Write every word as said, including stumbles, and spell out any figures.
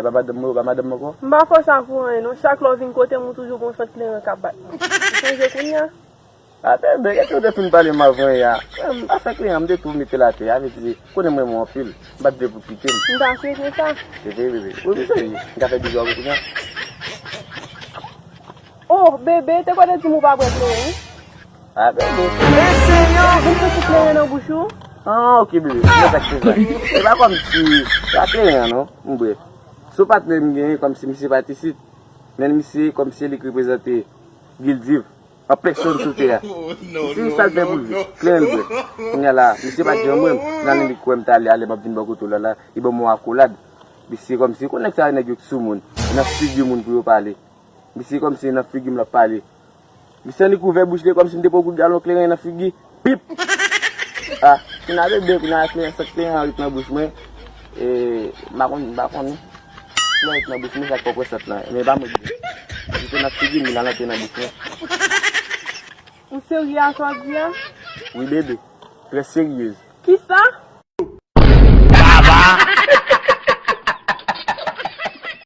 Pa madanm mwen, ou pa madanm mwen ankò? M pa fè w sa pou anyen non. Chak lè w vin kote m, ou toujou gon sant kleren k ap bat. Ou sonje kounye a? A, bebe, kèt ou te fin pale m avan yè a. Mwen, m pa fè kleren, m te tou mete l atè a, vle di, konnen m renmen w anpil. M pa t vle pou w kite m. M ta swete sa. Se vre, bebe. Wi, m serye. M ka fè bizou avè w kounye a? Oh, bebe, te kwè w te di m ou pa bwè kleren, wi. A, bebe. Vin fout kleren nan bouch ou. Ah, ok, bebe. Mwen sa k te fè. E pa kòmsi, se pa kleren an, non. M bwè. Se yon patnè m genyen, kòmsi misye pa t isit. Men misye, kòmsi li k reprezante Guildive. An pèsòn sou tè a. Misye sa l fè pou l viv. Kleren l bwè. Kounye a la, misye pa t janm wè m. Nan li kwè m t ale, alè m ap vin bò kote w la, la, li ban m yon akolad. Misye kòmsi, ou konn nèg sa yo, nèg yo k sou moun. Nan figi moun pou yo pale. Misye kòmsi nan figi m l ap pale. Misye annik ouvè bouch li kòmsi m te pran kout galon kleren nan figi. Pip! Ah, kounye a bebe, kounye a kleren, sant kleren an ret nan bouch mwen. E, m pa konn, m pa konn. Kleren ret nan bouch mwen, sa k fè w pran sant lan. Men pa mwen ki di. Li te nan figi m, li la antre nan bouch mwen. Ou serye a sa w di a? Wi, bebe. Trè seryez. Kisa?